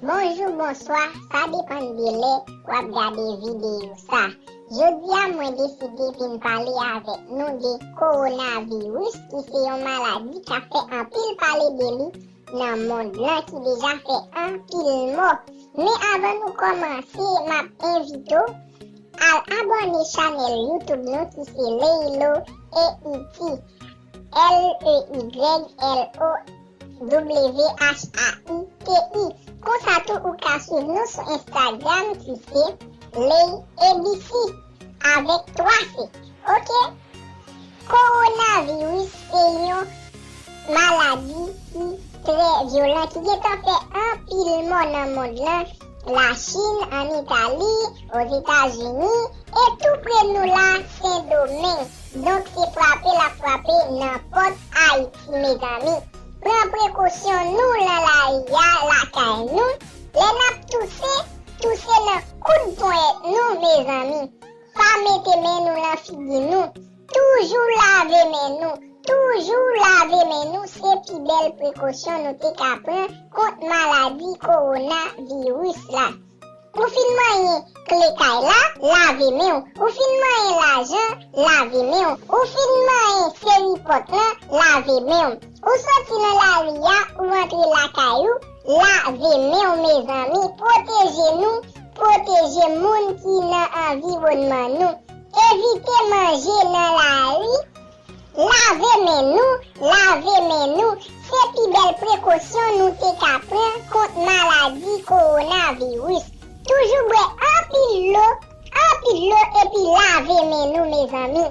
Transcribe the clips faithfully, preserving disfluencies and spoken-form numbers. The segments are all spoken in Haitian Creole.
Bonjou, bonswa, sa depann de lè w ap gade videyo sa. Jodi a, mwen deside vin pale avèk nou de kowonaviris, ki se yon maladi k ap fè anpil pale de li nan mond lan, ki deja fè anpil mò. Men avan nou kòmanse, m ap envite w al abòne chanèl YouTube nou ki se Leylo Haiti. L E Y L O W H A I T I. Konsa tou ou ka swiv nou sou Instagram ki se Ley A B C avèk twa C. Oke? Kowonaviris se yon maladi ki trè vyolan, ki gentan fè anpil mò nan mond lan, Lachin, ann Itali, Ozetazini, e tou pre nou la, Sendomeng. Donk, se frape l ap frape nan pòt Ayiti, mezanmi. Pran prekosyon nou lan lari a, lakay nou. Lè n ap touse, touse nan koud ponyèt nou, mezanmi. Pa mete men nou lan figi nou. Toujou lave men nou. Toujou lave men nou, se pi bèl prekosyon nou te ka pran kont maladi kowonaviris la. Ou fin manyen kle kay la, lave men w. Ou fin manyen lajan, lave men w. Ou fin manyen seri pòt lan, lave men w. Ou soti nan lari a, ou antre lakay ou, lave men w, mezanmi. Pwoteje nou, pwoteje moun ki nan anviwònman nou. Evite manje nan lari, lave men nou, lave men nou. Se pi bèl prekosyon nou te ka pran kont maladi kowonaviris. Toujou bwè anpil dlo, anpil dlo epi lave men nou, mezanmi.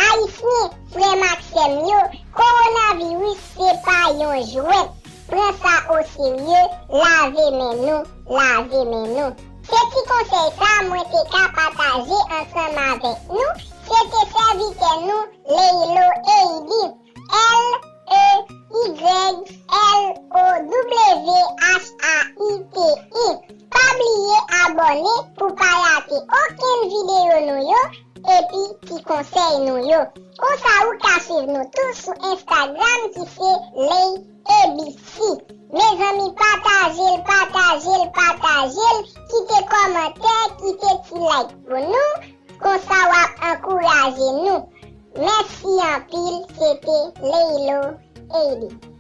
Ayisyen, frè m ak sè m yo, kowonaviris se pa yon jwèt. Pran sa oserye, lave men nou, lave men nou. Se ti konsèy sa mwen te ka pataje ansanm avèk nou. Se te sèvitè nou, Leylo Haiti. L E Y L O W H A I T I. Pa bliye abòne pou pa rate okenn videyo nou yo epi ti konsèy nou yo. Konsa ou ka swiv nou tou sou Instagram ki se Ley A B C. Mezanmi, pataje l, pataje l, pataje l. Kite kòmantè, kite ti like pou nou. Konsa w ap ankouraje nou. Mèsi anpil, se te Leylo Haiti.